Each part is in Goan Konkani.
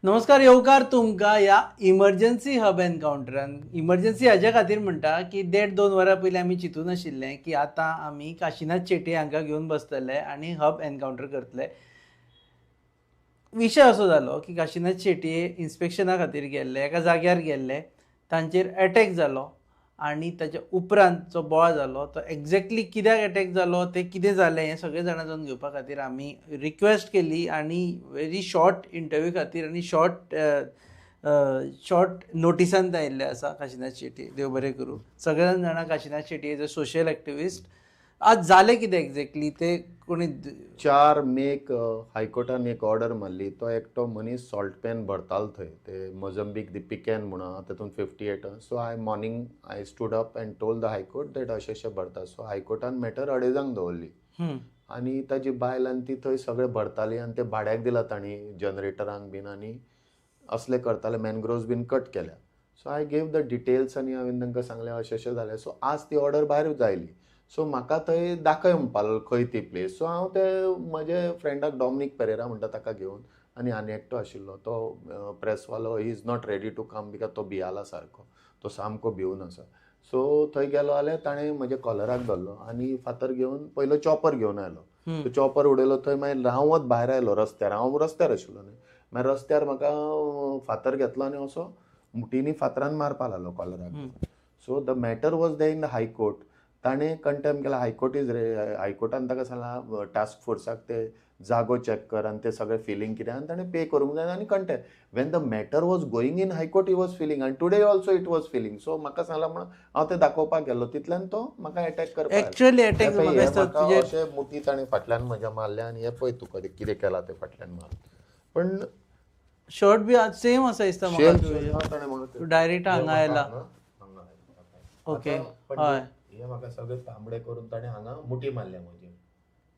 नमस्कार, येवकार तुमकां ह्या इमर्जन्सी हब एनकावंटरान. इमर्जन्सी हाज्या खातीर म्हणटा की देड दोन वरां पयलीं आमी चिंतून नाशिल्लें की आतां आमी काशिनाथ शेट्ये हांकां घेवन बसतले आनी हब एनकावंटर करतले. विशय असो जालो की काशिनाथ शेट्ये इन्स्पेक्शना खातीर गेल्ले, एका जाग्यार गेल्ले, तांचेर एटॅक जालो आनी ताच्या उपरांत जो बोवाळ जालो तो एग्जॅक्टली कित्याक एटॅक जालो, तें कितें जालें हें सगळें जाणा जावन घेवपा खातीर आमी रिक्वेस्ट केली आनी व्हेरी शॉर्ट इंटरव्यू खातीर आनी शॉर्ट शॉर्ट नोटिसान ते आयिल्ले आसा. काशिनाथ शेट्ये, देव बरें करूं. सगळे जाणां Kashinath Shetye is a social activist. आज जालें कितें एग्जॅक्टली ते कोणी 4 मेक हायकोर्टान एक ऑर्डर मारली. तो एकटो मनीस सॉल्ट पॅन भरतालो थंय, ते मोझंबीक दी पिकॅन म्हणून, तातूंत 58. So I morning I stood up and told the high court that अशें अशें भरता. सो हायकोर्टान मॅटर अडेजांक दवरली आनी ताजी बायल आनी ती थंय सगळें भरताली आनी ते भाड्याक दिला तांणी जनरेटरांक बीन आनी असले करताले, मॅनग्रोव्स बीन कट केल्या. So I gave the details आनी हांवें तांकां सांगलें अशें अशें जालें. सो आज ती ऑर्डर भायर जायली. सो म्हाका थंय दाखय म्हणपा लागलो खंय ती प्लेस. सो हांव ते म्हजे फ्रेंडाक डॉमनीक पेरेरा म्हणटा ताका घेवन आनी आनी एकटो आशिल्लो तो प्रेसवालो, he is not ready to come because तो भियाला सारको, तो सामको भिवन आसा. सो थंय गेलो जाल्यार ताणें म्हज्या कॉलराक धरलो आनी फातर घेवन पयलो चॉपर घेवन आयलो. तो चॉपर उडयलो थंय, मागीर रावत भायर आयलो रस्त्यार. हांव रस्त्यार आशिल्लो न्हय, मागीर रस्त्यार म्हाका फातर घेतलो आनी असो मुठींनी फातरान मारपा लागलो कॉलराक. So the matter was there in the high court. ताणें कंटेम केला. हायकोर्ट is हायकोर्टान ताका सांगलां टास्क फोर्साक ते जागो चॅक कर आनी ते सगळे फिलींग कितें आनी ताणें पे करूंक जाय आनी contempt. When the matter was going in high court he was filing आनी today also it was filing. So म्हाका सांगलां म्हणून हांव तें दाखोवपाक गेल्लो, तितल्यान तो म्हाका एटॅक करपाक. एक्चुअली एटॅक अशें मुठी ताणें फाटल्यान म्हज्या मारल्या आनी हें पळय तुका कितें केलां तें फाटल्यान मार. पण शर्ट बी सेम आसा दिसता म्हाका, डायरेक्ट हांगा आयला. ओके, हय, हे म्हाका सगळे तांबडे करून ताणें हांगा मुठी मारल्या म्हजी.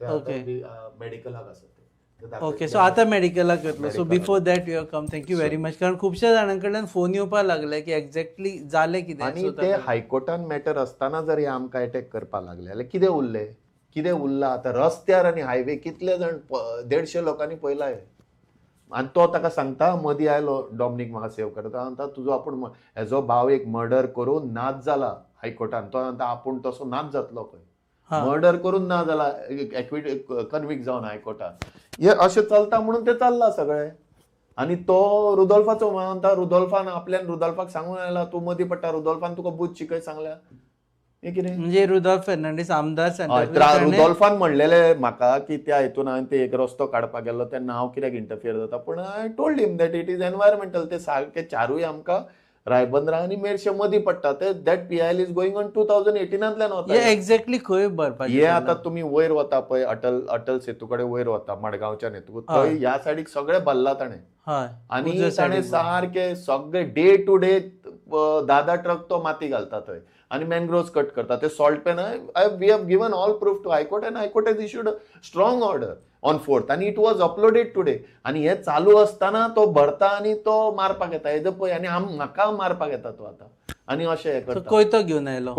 ते मेडिकलाक आसा ते. ओके, सो आतां मेडिकलाक वतलो. So before that you have come, thank you very much. कारण खुबश्या जाणां कडल्यान फोन येवपाक लागले की एक्झॅक्टली जालें कितें. आनी ते हायकोर्टान मॅटर आसतना जर हे आमकां एटॅक करपाक लागले जाल्यार कितें उरलें, कितें उरलां आतां रस्त्यार आनी हायवे कितले जाण 150 लोकांनी पळयला. आनी तो ताका सांगता, मदीं आयलो डॉमनीक म्हाका सेव करता, म्हणटा तुजो आपूण हेजो भाव एक मर्डर करून नाच जाला हायकोर्टान, तो म्हणटा आपूण तसो नाच जातलो खंय, मर्डर करून ना जाला एक्विट कन्विक्ट जावन हायकोर्टान. हे अशें चलता म्हणून ते चल्लां सगळें. आनी तो रुदोल्फाचो म्हणटा, रुदोल्फान आपल्यान रुदोल्फाक सांगून आयला तूं मदीं पडटा, रुदोल्फान तुका बूद शिकय सांगल्या. हें कितें म्हणजे रुदोल्फ फेर्नांडीस आमदार, रुदोल्फान म्हणलेलें म्हाका की त्या हितून हांवें ते एक रस्तो काडपाक गेल्लो तेन्ना हांव कित्याक इंटरफियर जाता, पूण I told him that it is environmental. ते सारके चारूय आमकां रायबंदरा आनी मेरशे मदीं पडटा. ते that PIL is going on 2018 वता. एक्झॅक्टली खंय भरपाचें हे आतां तुमी वयर वता पळय अटल सेतू कडेन वयर वता मडगांवच्यान हेतू, थंय ह्या सायडीक सगळें भरला ताणें. आनी ताणें सारके सगळे डे टू डे 10-10 ट्रक तो माती घालता थंय आनी मॅनग्रोव्स कट करता. ते salt pan we have given all proof to high court and high court has issued a strong order on 4th आनी it was uploaded today. आनी हे चालू आसतना तो भरता आनी तो मारपाक येता हेजो पळय, आनी म्हाका मारपाक येता तो आतां. आनी अशें हें करता. कोयतो घेवन आयलो,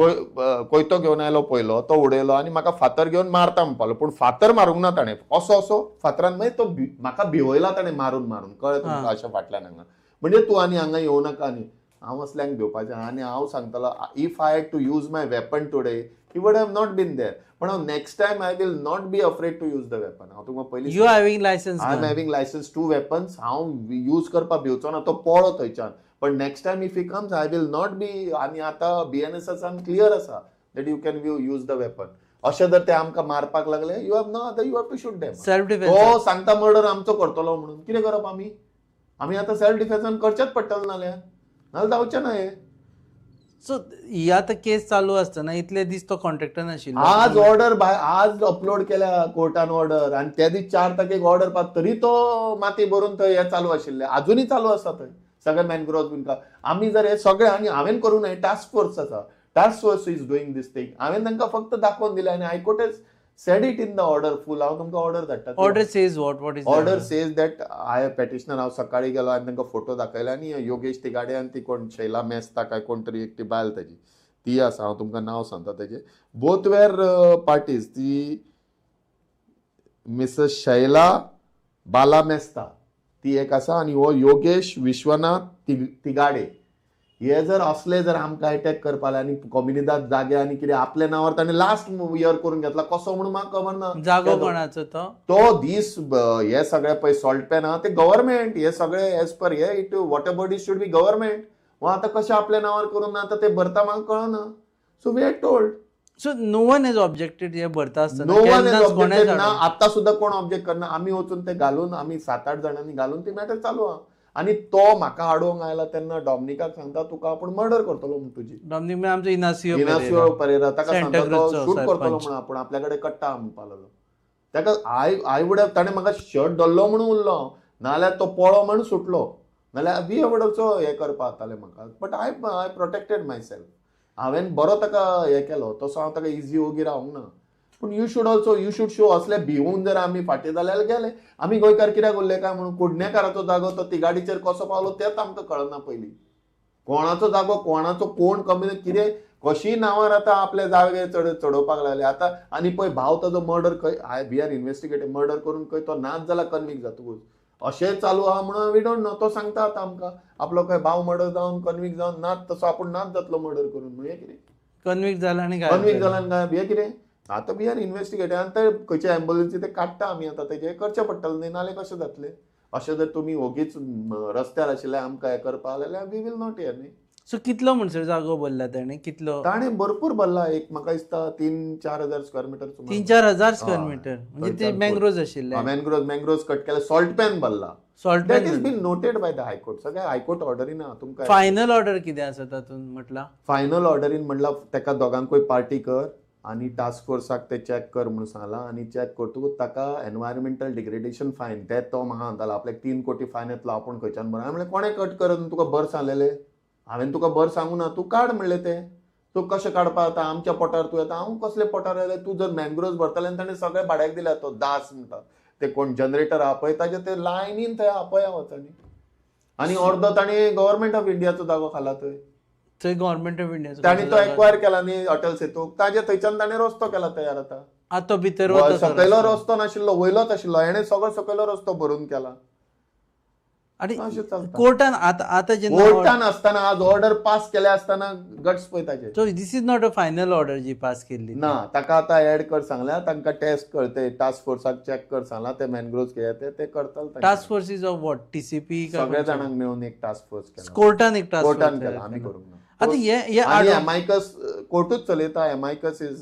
कोयतो घेवन आयलो पयलो, तो उडयलो आनी म्हाका फातर घेवन मारता म्हणपालो, पूण फातर मारूंक ना ताणें, असो असो फातरान मागीर तो म्हाका भिवयला ताणें मारून मारून, कळ्ळें तुमकां, अशें फाटल्यान हांगा म्हणजे तूं आनी हांगा येवं नाका आनी हांव असल्यांक भिवपाचें. आनी हांव सांगतलो if I had to use my weapon today he would have not been there. पण हांव next time I will not be afraid to use the weapon. हांव तुमकां पयलीं, you having licence, I am having licence 2 weapons. हांव यूज करपाक भिवचो ना, तो पळो थंयच्यान. पण next time if he comes I will not be. आनी आतां BNSS clear आसा that you can use the weapon. अशें जर ते आमकां मारपाक लागले you have no other, you have to shoot them. Self defence. तो सांगता मर्डर आमचो करतलो म्हणून कितें करप आमी? आमी आतां सेल्फ डिफेन्सान करचेंच पडटलें, नाल्यार नाल्यार जावचें ना हें. सो ही आतां केस चालू आसतना इतले दीस तो कॉन्ट्रॅक्टर नाशिल्लो. आज ऑर्डर आज अपलोड केल्या कोर्टान ऑर्डर आनी त्या दीस 4 तारखेक ऑर्डर पास, तरी तो माती भरून थंय हें चालू आशिल्लें, आजुनूय चालू आसा थंय सगळे मॅनग्रोव्स बीन. आमी जर हे सगळे आनी हांवें करूं न्हय, टास्क फोर्स आसा, task force is doing this thing. हांवें तांकां फक्त दाखोवन दिलें आनी high court has said it in the order full. हांव तुमकां ऑर्डर धाडटा. Order says what? What is order says that I have petitioner. हांव सकाळी गेलो आनी तांकां फोटो दाखयले आनी योगेश तिगाडे आनी ती कोण शैला मेस्ता काय कोण तरी एकटी बायल ताजी ती आसा, हांव तुमकां नांव सांगता ताजें. बोथ वेर पार्टीज. ती मिसेस शैला बाला मेस्ता ती एक आसा. आनी हो योगेश विश्वनाथ तिगाडे हे जर असले जर आमकां एटॅक करपाक आनी कोमुनिदाद जागे आनी कितें आपल्या नांवार ताणें लास्ट इयर करून घेतला कसो म्हणून म्हाका खबर ना. जागो कोणाचो तो तो दीस हे सगळे पळय सॉल्ट पॅन आहा ते गव्हर्मेंट, हे सगळे एज पर हे it water bodies should be government. आतां कशें आपल्या नांवार करून आतां ते भरता म्हाका कळना. So we are told. So no one has objected हे भरता आसतना, नो वन हॅज ऑब्जेक्टेड ना, आतां सुद्दां कोण ऑब्जेक्ट करना. आमी वचून ते घालून आमी 7-8 जाणांनी घालून ती मॅटर चालू आहा. आनी तो म्हाका आडोवंक आयला तेन्ना डॉमनिकाक सांगता तुका आपूण मर्डर करतलो म्हूण तुजी. डॉमनिक म्हळ्यार आमचो इनासियो परेरा, ताका सांगता तो शूट करतलो म्हणून आपूण आपल्या कडेन कट्टा म्हणपाक लागलो. ताका I would have, ताणें म्हाका शर्ट धरलो म्हणून उरलो, नाजाल्यार तो पळो म्हणून सुटलो, नाजाल्यार we would also हें करपाक जातालें म्हाका. But I protected myself. हांवें बरो ताका हें केलो, तसो हांव ताका इजी ओगी रावंक ना. पूण you should also, you should show. असले भिवून जर आमी फाटीं जाल्यार गेले. आमी गोंयकार कित्याक उरले काय म्हणून कुडणेकाराचो जागो तो तिगाडीचेर कसो पावलो तेंच आमकां कळना पयलीं. कोणाचो जागो कोणाचो कोण कमी कितें कशीय नांवार आतां आपले जागे चडोवपाक लागले आतां. आनी पळय भाव ताजो मर्डर खंय, I we are investigating, murder करून खंय तो नाच जाला कन्विक्ट जातकूच अशें चालू आहा म्हणून we don't know. तो सांगता आतां आमकां आपलो खंय भाव मर्डर जावन कन्विक्ट जावन नाच, तसो आपूण नाच जातलो मर्डर करून. म्हणजे कितें कन्विक्ट जाला आनी कन्विक्ट जाला आनी काय हें कितें आतां we are investigating. आनी ते खंयचे एम्बुलन्सी ते काडटा आमी आतां, तेजें करचें पडटलें न्ही, नाल्यार कशें जातलें. अशें जर तुमी ओगीच रस्त्यार आशिल्ले आमकां हें करपाक जाल्यार we will not here न्ही. सो कितलो म्हणसर जागो भरला ताणें? कितलो ताणें भरपूर भरला, एक म्हाका दिसता 3-4 हजार स्क्वेअर मिटर. 3-4 हजार स्क्वेअर मिटर म्हणजे ते मँग्रोव्ज आशिल्ले. मँग्रोव्ज कट केले, सॉल्ट पॅन भरला. Salt that is been noted by the high court. सगळे हायकोर्ट ऑर्डरीन आहा तुमकां. फायनल ऑर्डर कितें आसा तातूंत म्हटलां? फायनल ऑर्डरीन म्हणलां ताका दोगांकूय पार्टी कर आनी टास्क फोर्साक ते चॅक कर म्हणून सांगलां. आनी चॅक करतकूच ताका एनवायरमेंटल डिग्रेडेशन फायन ते तो म्हाका सांगतालो आपल्याक 3 कोटी फायन येतलो आपूण खंयच्यान भर. हांवें म्हणलें कोणें कट कर तुका भर सांगलेलें? हांवें तुका भर सांगू ना, तूं काड म्हणलें तें. तूं कशें काडपा आतां आमच्या पोटार तूं येता, हांव कसले पोटार येयलें? तूं जर मँग्रोव्ज भरतालें आनी ताणें सगळें भाड्याक दिल्या. तो दास म्हणटा ते कोण जनरेटर आहा पळय ताजे ते लायनीन थंय आहा पळय वच. आनी अर्दो ताणें गव्हर्मेंट ऑफ इंडियाचो जागो खाला थंय. थंय गव्हर्मेंट ऑफ इंडिया ताणें तो एक्वायर केला न्ही अटल सेतूक, ताजे थंयच्यान ताणें रस्तो केला तयार. आतां तो भितर सकयलो रस्तो नाशिल्लो, वयलोच आशिल्लो, हेणें सगळो सकयलो रस्तो भरून केला. आनी कोर्टान आतां जेन्ना कोर्टान आसतना आज ऑर्डर पास केल्या आसतना गट्स पळय ताजे. So this is not a final order जी पास केल्ली ना. ताका आतां एड कर सांगल्या, तांकां टेस्ट कर, ते टास्क फोर्साक चॅक कर सांगला, ते मॅनग्रोव्ज कितें ते करतले. Task force is of what? TCP सगळे जाणांक मेळून एक टास्क फोर्स केला कोर्टान, एक टास्क कोर्टान केला, आमी करूंक ना. आतां हे एमायकस कोर्टूच चलयता. एमायकस is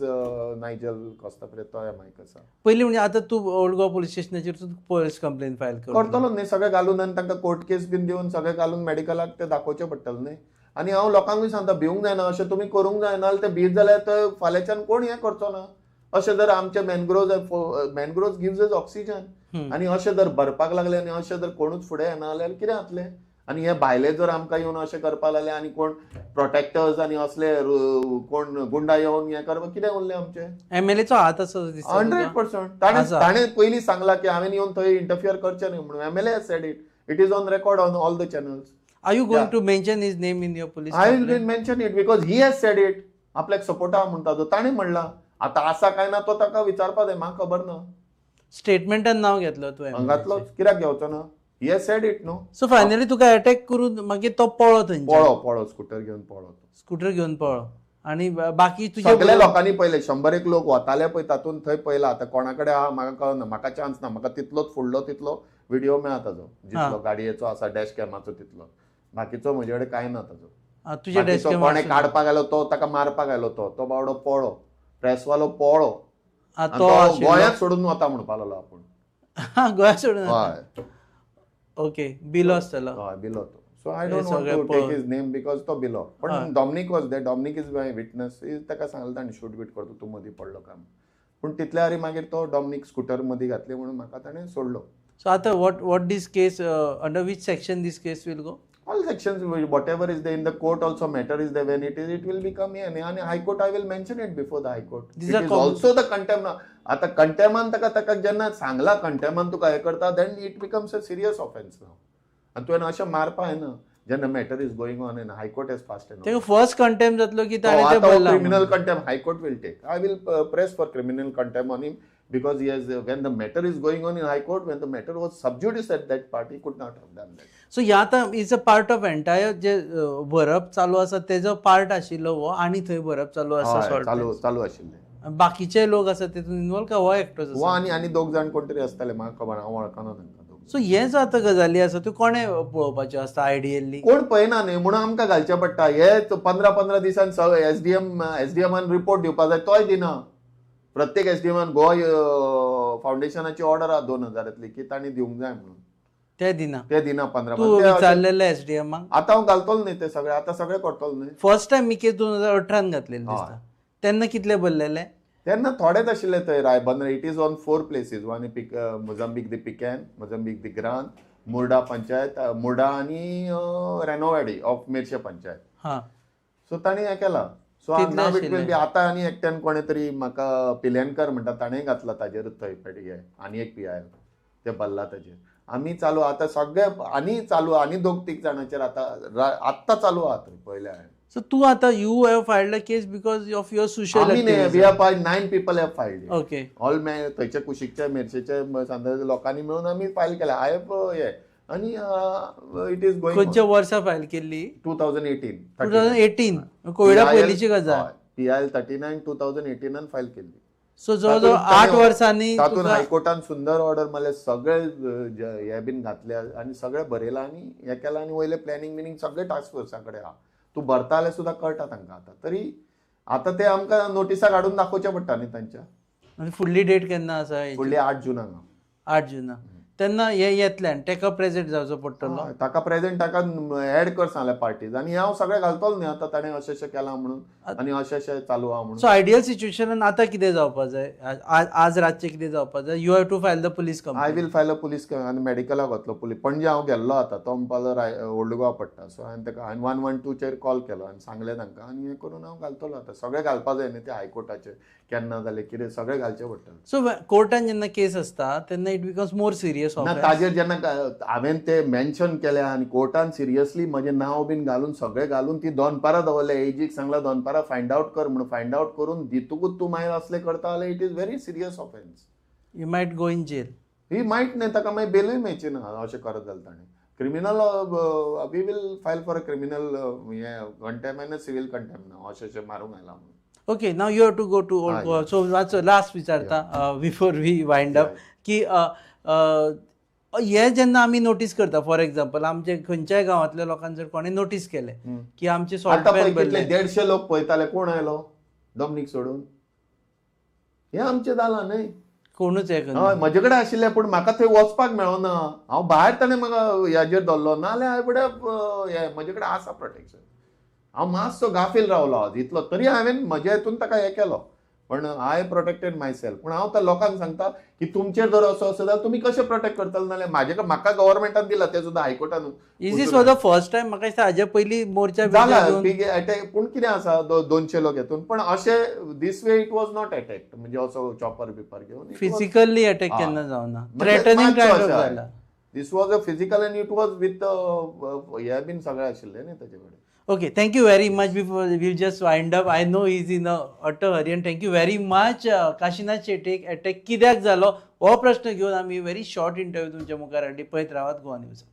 Nigel Costa तो एमायकस. पयलीं म्हणजे आतां तूं ओल्ड गोवा पोलीस स्टेशनाचेर तूं पोलीस कंप्लेन फायल करतलो न्ही, सगळें घालून आनी तांकां कोर्ट केस बीन दिवन सगळें घालून मेडिकलाक ते दाखोवचें पडटलें न्ही. आनी हांव लोकांकूय सांगता भिवंक जायना, अशें तुमी करूंक जायना, नाजाल्यार ते भीत जाल्यार ते फाल्यांच्यान कोण हें करचो ना. अशें जर आमचे मॅनग्रोव्ज गिव्स अस ऑक्सिजन, आनी अशें जर भरपाक लागले आनी अशें जर कोणूच फुडें येना जाल्यार कितें जातलें? आनी हे भायले जर आमकां येवन अशें करपाक लागले आनी कोण प्रोटेक्टर्स आनी असले कोण गुंडा येवन हें करपाक कितें उरलें आमचें? एमएलएचो हात आसा 100%. ताणें पयलीं सांगलां की हांवें येवन थंय इंटरफियर करचें न्ही म्हणून. MLA has said it, it is on record on all the channels. Are you going to mention his name in your police? I will mention it because he has said it. आपल्याक सपोर्ट आहा म्हणटा तो, ताणें म्हणलां. आतां आसा काय ना तो ताका विचारपा जाय, म्हाका खबर ना. स्टेटमेंटान नांव घेतलो तुवें? घातलो, कित्याक घेवचो ना? He has said it, no? So finally तुका अटॅक करून मागीर तो पळो थंय. पळो स्कूटर घेवन पळो. स्कूटर घेवन पळो. आनी बाकी तुजे सगळे लोकांनी पळयले, 100 लोक वताले पळय तातूंत थंय पळयला. आतां कोणा कडेन आहा म्हाका कळना, म्हाका चान्स ना, म्हाका तितलोच फुडलो तितलो व्हिडिओ मेळा ताजो, जितलो गाडयेचो आसा डॅश कॅमाचो तितलो, बाकीचो म्हजे कडेन कांय ना ताजो. तुजे डॅश कॅम कोणें काडपाक आयलो तो ताका मारपाक आयलो, तो तो बावडो पळो, प्रेसवालो पळो, तो गोंयांत सोडून वता म्हणपाक लागलो आपूण. गोंयांत सोडून? हय. ओके, बिलो आसतलो. हय, बिलो तो. So I don't want to take his name because तो बिलो. पण Dominic was there, Dominic is my witness. ताका सांगलें ताणें शूट बीट करतो तूं मदीं पडलो काय. पूण तितल्या हारी मागीर तो डॉमनीक स्कूटर मदीं घातली म्हणून म्हाका ताणें सोडलो. सो आतां what this case, under which section this case will go? All sections, whatever is there in the court also matter is there, when it is, it will become here. And High Court, I will mention it before the High Court. It is also the contempt. आता कंटेमान ताका ताका जेन्ना सांगला कंटेमान तुका हें करता, then it becomes a serious offence now. आनी तुवें अशें मारपा जायना जेन्ना matter is going on in high court as fast and ताका फर्स्ट कंटेम जातलो की ताणें ते criminal contempt high court will take. I will press for criminal contempt on him. Because he has when the matter is going on in high court, when the matter was sub judice at that part, he could not have done that. So ह्या आतां is a part of entire जे भरप चालू आसा तेजो पार्ट आशिल्लो हो, आनी थंय भरप चालू आसा. चालू चालू आशिल्लें. बाकीचे लोक आसा तितून इनवॉल्व का हो एकटोच हो आनी आनी दोग जाण कोण तरी आसताले, म्हाका खबर, हांव वळखना तांकां. सो हे जो आतां गजाली आसा त्यो कोणें पळोवपाच्यो आसता आयडियली? कोण पळयना न्ही, म्हणून आमकां घालचें पडटा. हे 15-15 दिसान एसडीएम एसडीएमान रिपोर्ट दिवपाक जाय, तोय दिना. प्रत्येक एसडीएमान गोवा फावंडेशनाची ऑर्डर आहा 2000तली की तांणी दिवंक जाय म्हणून, ते दिना, ते दिना. 15 विचारलेले एसडीएमाक. आतां हांव घालतलो न्ही ते सगळे, आतां सगळे करतलो न्ही. फर्स्ट टायम मी केस 2018 घातलेली दिसता, तेन्ना कितले भरलेले? तेन्ना थोडेच आशिल्ले थंय Ribandar. It is on 4 places, one pick Mozambique the Pecan, Mozambique the Grand, Murda panchayat, Murda आनी रेनोवाडी ऑफ मिरशे पंचायत. हां, सो तांणी हें केलां. So now it will be आतां आनी एकट्यान कोणें तरी म्हाका पिलेनकर म्हणटा ताणें घातला ताजेरूच थंय हे आनी एक पी I L ते भरला ताजेर. आमी चालू आतां सगळे आनी चालू आनी 2-3 जाणांचेर आतां आत्तां चालू आहा थंय पयल्या. So तू आता you have filed a case because of your social activism. We have filed, 9 people have filed. Okay. All मे थंयच्या कुशीकच्या मिरचेच्या सांताच्या लोकांनी मेळून आमी फायल केला. I have हे आनी it is going. खंयच्या वर्सा फायल केल्ली? 2018. 2018 कोविडा पयलींची गजाल. PIL 39 2018 file केल्ली. सो जवळ जवळ 8 वर्सांनी तातूंत हायकोर्टान सुंदर ऑर्डर मारले, सगळे हे बीन घातले आनी सगळे बरयलां आनी हे केलां आनी वयलें प्लॅनिंग बिनींग सगळे टास्क फोर्सा कडेन आहा. तूं भरता जाल्यार सुद्दां कळटा तांकां आतां. तरी आतां ते आमकां नोटिसां काडून दाखोवचें पडटा न्ही तांच्या. आनी फुडली डेट केन्ना आसा? फुडली 8 जुनाक. 8 जुनाक तेन्ना हे येतले आनी ताका प्रेजेंट जावचो पडटलो. ताका प्रेजेंट, ताका एड कर सांगलें पार्टीज. आनी हांव सगळें घालतलो न्ही आतां ताणें अशें अशें केलां म्हणून आनी अशें अशें चालू आहा म्हणून. सो आयडियल सिच्युएशनान आतां कितें जावपा जाय? आज रातचें कितें जावपा जाय? You have to file the police complaint. I will file a police आनी मेडिकलाक वतलो. पुलीस पणजे हांव गेल्लो आतां, तो म्हणपालो ओल्ड गोवा पडटा. सो हांवें ताका हांवें 112चेर कॉल केलो आनी सांगलें तांकां आनी हें करून हांव घालतलो आतां. सगळें घालपा जाय न्ही ते हायकोर्टाचेर केन्ना जालें कितें सगळें घालचें पडटलें. सो कोर्टान जेन्ना केस आसता तेन्ना it becomes more serious. ना, ताजेर जेन्ना हांवें ते मेन्शन केल्या आनी कोर्टान सिरियसली म्हजें नांव बीन घालून सगळें घालून ती दोनपारां दवरल्या. एजीक सांगला दोनपारां फायंड आवट कर म्हणून. फायंड आवट करून दितकूच तूं मागीर असलें करता जाल्यार it is very serious offence. You might go in jail. He might न्ही, ताका मागीर बेलूय मेळची ना अशें करत जाल्यार ताणें. Criminal we will file for a criminal हें कंटेम आनी सिवील कंटेम ना अशें अशें मारूंक आयला म्हणून. Okay, now you have to go to Old Goa. So last विचारता बिफोर we wind up की हे जेन्ना आमी नोटीस करता, फॉर एग्जाम्पल आमचे खंयच्याय गांवांतल्या लोकांक जर कोणें नोटीस केलें की आमचे सॉल्ट पॅन भरले, 150 लोक पळयताले, कोण आयलो डॉमनीक सोडून? हें आमचें जालां न्ही, कोणूच हें हय म्हजे कडेन आशिल्लें पूण म्हाका थंय वचपाक मेळना. हांव भायर ताणें म्हाका हेजेर धरलो, नाजाल्यार हांवें फुडें म्हजे कडेन आसा प्रोटेक्शन. हांव मातसो गाफील रावलो आज इतलो तरी हांवें म्हज्या हितून ताका हें केलो, पण I protected my self. पूण हांव त्या लोकांक सांगता की तुमचेर जर असो आसत जाल्यार तुमी कशें प्रोटेक्ट करतले? नाल्यार म्हाजे म्हाका गव्हर्मेंटान दिला तें सुद्दां हायकोर्टान. Is this for the first time? म्हाका दिसता हाजे पयलीं मोर्चा जाला अटॅक, पूण कितें आसा 200 लोक हेतून, पण अशें this way it was not attack, म्हणजे असो चॉपर बिपर घेवन फिजिकली अटॅक केन्ना जावना, थ्रेटनिंग जाला. This was a physical and it was with हे बीन सगळें आशिल्लें न्ही ताजे कडेन. Okay, thank you very much. Before we'll just wind up, I know he's in a utter hurry, and thank you very much. Kashinath शेट्येक attack कित्याक जालो हो प्रश्न घेवन आमी व्हेरी शॉर्ट इंटरव्यू तुमच्या मुखार हाडली. पळयत रावात गोवा न्यूज.